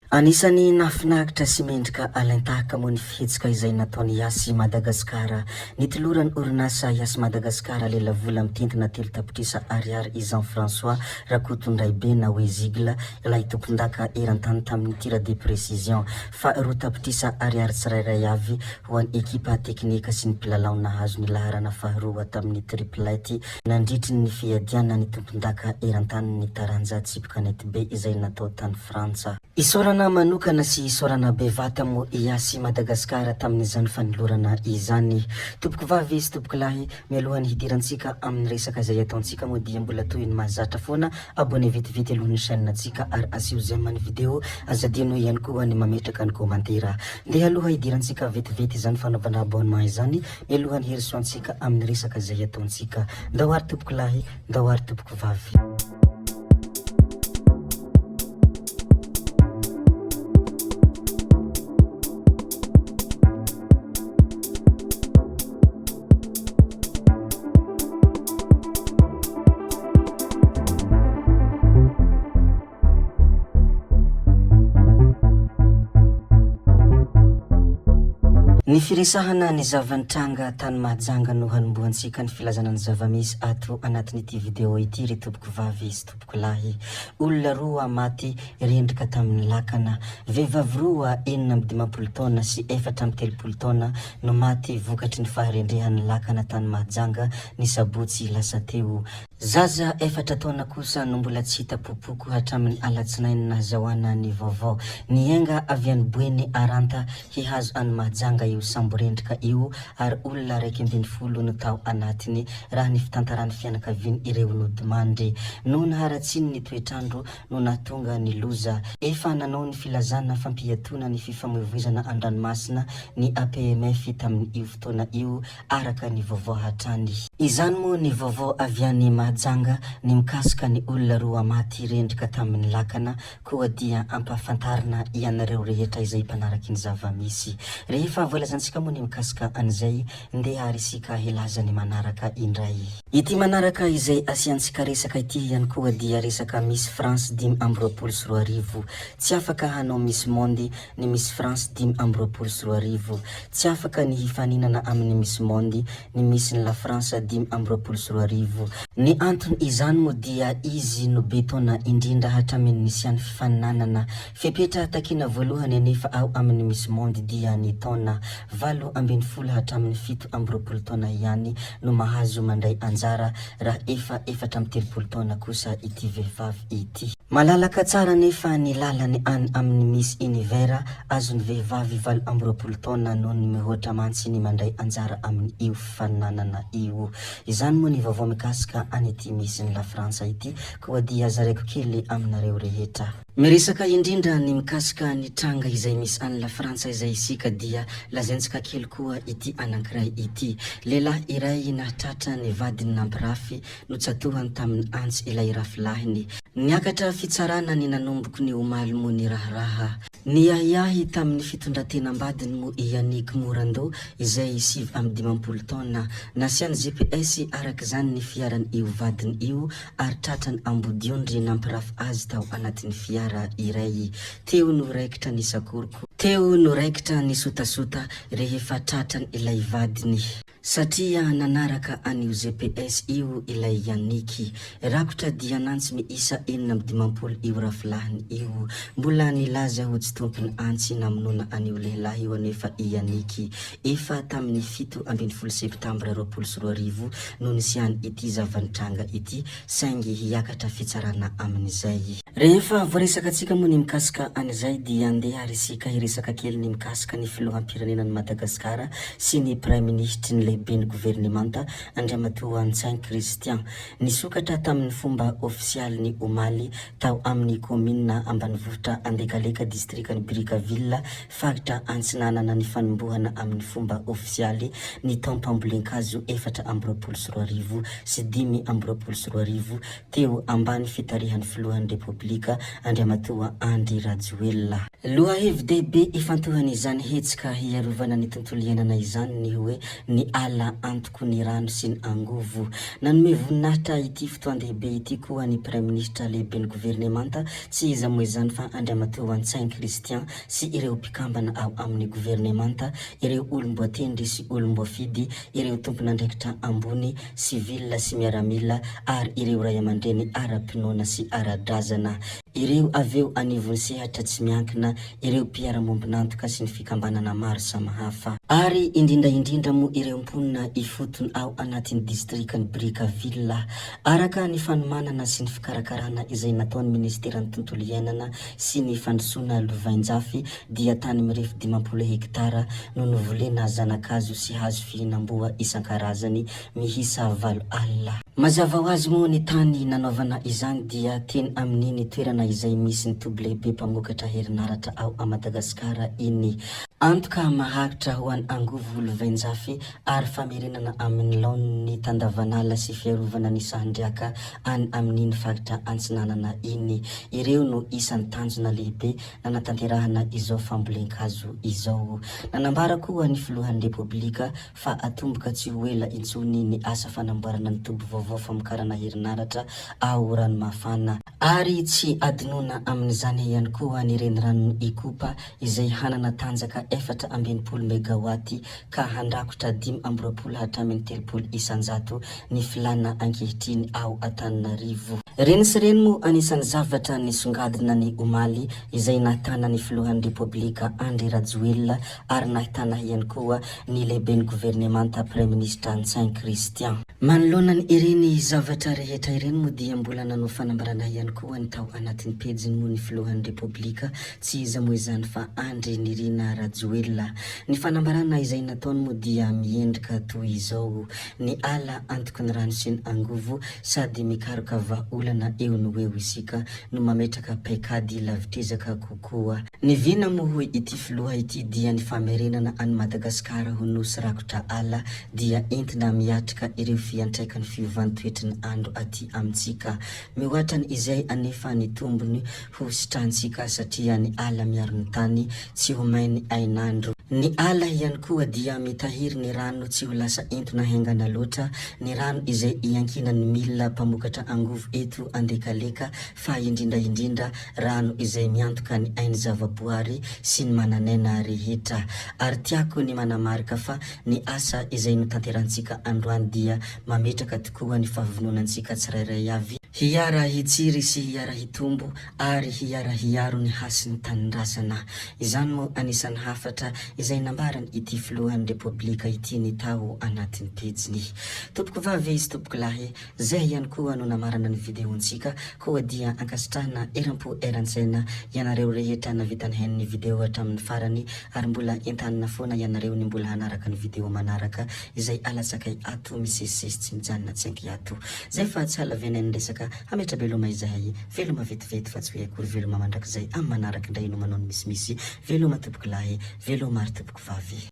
Anisan'ny nahafinaritra sy mendrika alain-tahaka moa ny fihetsika izay nataon'i Yas Madagascar. Nitoloran'ny orinasa Yas Madagascar lelavola mitentina 3 tapitrisa ariary i Jean François Rakotondraibe na hoe Zigle, ilay tompondaka eran-tany tamin'ny tir de précision. Fa 2 tapitrisa ariary tsirairay avy ho an'ny ekipa teknika sy ny mpilalao nahazo ny laharana faharoa tamin'ny triplette nandritry ny fiadiana ny tompondaka eran-tany ny taranja tsipy kanetibe izay natao tany Frantsa. Isaorana manokana sy isaorana bevata moa i Yas Madagascar tamin'izany fanolorana izany. Tompoko vavy sy tompoko lahy, mialohan'ny hidirantsika amin'ny resaka izay ataontsika moa dia mbola toy ny mahazatra foana, abonné vetivety aloha ny chaîne-ntsika ary asio j'aime ny vidéo, aza adino ihany koa ny mametraka ny commentaire. Ndeha aloha hidirantsika vetivety izany fanaovana abonnement izany mialohan'ny hirosoantsika amin'ny resaka izay ataontsika. Ndao ary tompoko lahy, ndao ary tompoko vavy. Ny firesahana ny zava-nitranga tany Mahajanga no hanombohantsika ny filazana ny zava-misy ato anatin'ity video ity ry tompoko vavy sy tompoko lahy. Olona roa maty rendrika tamin'ny lakana. Vehivavy roa 56 taona sy 34 taona no maty vokatry ny faharendrehan'ny lakana tany Mahajanga ny sabotsy lasa teo. Zaza efatra taona kosa no mbola tsy hita popoko hatramin'ny alatsinainy nahazahoana ny vaovao. Niainga avy any Boeny Aranta hihazo an'i Mahajanga io sambo rendrika io ary olona 11 no tao anatiny raha ny fitantaran'ny fianakaviany ireo nodimandry. Noho ny haratsian'ny toetr'andro no nahatonga ny loza. Efa nanao ny filazana fampiatoana ny fifamoivoizana an-dranomasina ny APMF tamin'io fotoana io araka ny vaovao hatrany. Izany moa ny vaovao avy any Mahajanga ny mikasika ny olona roa maty rendrika tamin'ny lakana koa dia ampahafantarina ianareo rehetra izay mpanaraky ny zava-misy. Rehefa voalazantsika moa ny mikasika an'izay, ndeha ary isika hilaza ny manaraka indray. Ity manaraka izay asiantsika resaka ity ihany koa dia resaka Miss France 2025. Tsy afaka hanao Miss Monde ny Miss France 2025. Tsy afaka ny hifaninana amin'ny Miss Monde ny Miss ny La France 2025. Ny antony izany moa dia izy no be taona indrindra hatramin'ny nisian'ny fifaninanana. Fepetra takiana voalohany anefa ao amin'ny Miss Monde dia ny taona. 18 hatramin'ny 27 taona ihany no mahazo mandray anjara raha efa 34 taona kosa ity vehivavy ity. Malalaka tsara anefa ny lalany any amin'ny Miss Univers, azon'ny vehivavy 28 taona noho ny mihoatra mantsy ny mandray anjara amin'io fifaninanana io. Izany moa ny vaovao mikasika an'ity Miss ny Lafrantsa ity, koa dia zaraiko kely aminareo rehetra. Miresaka indrindra ny mikasika ny tranga izay misy any Lafrantsa izay isika dia lazaintsika kely koa ity anankiray ity. Lehilahy iray nahatratra ny vadiny nampirafy Notsatohany tamin'ny antsy ilay rafilahiny. Niakatra fitsarana ny nanomboky ny omaly moa ny raharaha. Niahiahy tamin'ny fitondrantenam-badiny moa i Yannick Morando izay 59 taona. Nasiany GPS araka izany ny fiaran'io vadiny io ary tratrany ambodiondry nampirafy azy tao anatin'ny fiara iray. Teo no raikitra ny sakoroko. Teo no raikitra ny sotasota rehefa tratrany ilay vadiny. Satria nanaraka an'io GPS io ilay Yannick. Rakotra dian'antsy miisa 56 io rafilahiny io. Mbola nilaza ho tsy tompon'ny antsy namonoana an'io lehilahy io anefa i Yannick. Efa tamin'ny 17 septambra 2020 no nisian ity zava-nitranga ity saingy hiakatra fitsarana amin'izay. Rehefa voaresakantsika moa ny mikasika an'izay dia andeha ary isika hiresaka kely ny mikasika ny filoham-pirenenan'i Madagasikara sy ny praiminisitry ny lehiben'ny governemanta Andriamatoa Ntsay Christian. Nisokatra tamin'ny fomba ofisialy ny omaly tao amin'ny kaominina ambanivohitra Andekaleka distrikan'i Brickaville faritra Antsinanana ny fanombohana amin'ny fomba ofisialy ny taom-pambolen-kazo 2024 sy 2025 teo ambany fitarihan'ny filohan'ny Repoblika, Andriamatoa Andry Rajoelina. Lohahevi-dehibe ifantohan'izany hetsika hiarovana. fiarovana ny tontolo iainana izany ny hoe ny ala antoko ny rano sy ny angovo. Nanome voninahitra ity fotoan-dehibe ity koa ny Praiminisitra lehiben'ny governemanta, tsy iza moa izany fa Andriamatoa Ntsay Christian sy ireo mpikambana ao amin'ny governemanta, ireo olom-boatendry sy olom-boafidy, ireo tompon'andraikitra ambony, sivil sy miaramila ary ireo ray aman-dreny ara-pinoana sy ara-drazana, ireo avy eo anivon'ny sehatra tsy miankina, ireo mpiara-mombon'antoka sy ny fikambanana maro samihafa. Ary indrindra indrindra moa ireo mponina ifotony ao anatin'ny distrikan'i Brickaville. Araka ny fanomanana sy ny fikarakarana izay nataon'ny Ministeran'ny Tontolo Iainana sy ny Fandrosoana Lovainjafy dia tany mirefy 50 hektara no novolena zana-kazo sy hazo fihinam-boa isan-karazany miisa 80. Mazava ho azy moa ny tany nanaovana izany dia teny amin'iny toerana izay misy ny toby lehibe mpamokatra herinaratra ao a Madagasikara iny. Antoka maharitra ho an'ny angovo lovainjafy ary famerenana amin'ny laoniny ny tandavanala sy fiarovana ny sahan-driaka any amin'iny faritra Antsinanana iny. Ireo no isan'ny tanjona lehibe nanatanterahana izao fambolen-kazo izao. Nanambara koa ny filohan'ny Repoblika fa atomboka tsy ho ela intsony ny asa fanamboarana ny toby vaovao famokarana herinaratra ao Ranomafana. Ary tsy adinoina amin'izany ihany koa ny reniranon'i Ikopa izay hanana tanjaka 64 megawaty ka handrakotra 25 hatramin'ny 30% ny filàna ankehitriny ao Antananarivo. Reny sy reny moa anisan'ny zavatra nisongadina ny omaly izay nahitana ny filohan'ny Repoblika Andry Rajoelina ary nahitana ihany koa ny lehiben'ny governemanta Praiminisitra Ntsay Christian. Manoloana ny ireny zavatra rehetra ireny moa dia mbola nanao fanambarana ihany koa ny tao anatin'ny pejiny moa ny filohan'ny Repoblika, tsy iza moa izany fa Andry Nirina Rajoelina. Ny fanambarana izay nataony moa dia miendrika toy izao, Ny ala antoky ny rano sy ny angovo sady mikaroka vahaolana eo no eo isika no mametraka paikady lavitr'ezaka kokoa. Ny vina moa hoy ity filoha ity dia ny famerenana an'i Madagasikara ho nosy rakotra ala dia entina miatrika ireo fiantraikan'ny fiovan'ny toetry ny andro aty amintsika. Mihoatra ny izay anefa ny tombony ho sitrantsika satria ny ala miaro ny tany tsy ho main'ny ain'andro. Ny ala ihany koa dia mitahiry ny rano tsy ho lasa entona haingana loatra, ny rano izay iankinan'ny milina mpamokatra angovo eto Andekaleka fa indrindra indrindra rano izay miantoka ny ain'ny zavaboary sy ny manan'aina rehetra. Ary tiako ny manamarika fa ny asa izay notanterantsika androany dia mametraka tokoa ny fahavononantsika tsirairay avy hiara-hitsiry sy hiara-hitombo ary hiara-hiaro ny hasin'ny tanindrazana. Izany moa anisan'ny hafatra izay nambaran' ity filohan'ny Repoblika ity ny tao anatin'ny pejiny. Tompokovavy sy tompokolahy, Zay ihany koa no namarana ny video-ntsika, koa dia ankasitrahana eram-po eran-tsaina ianareo rehetra navita nihaino ny video hatramin'ny farany ary mbola entanina foana ianareo ny mbola hanaraka ny video manaraka izay alatsakay ato misesisesy tsy mijanona tsy ankiato. Zay fa tsy halavianay ny resaka, hametra-beloma izahay, veloma vetivety fa tsy hoe akory veloma mandrakizay, amin'ny manaraka indray no manao ny misimisy, veloma tompokolahy, veloma ary tompokovavy.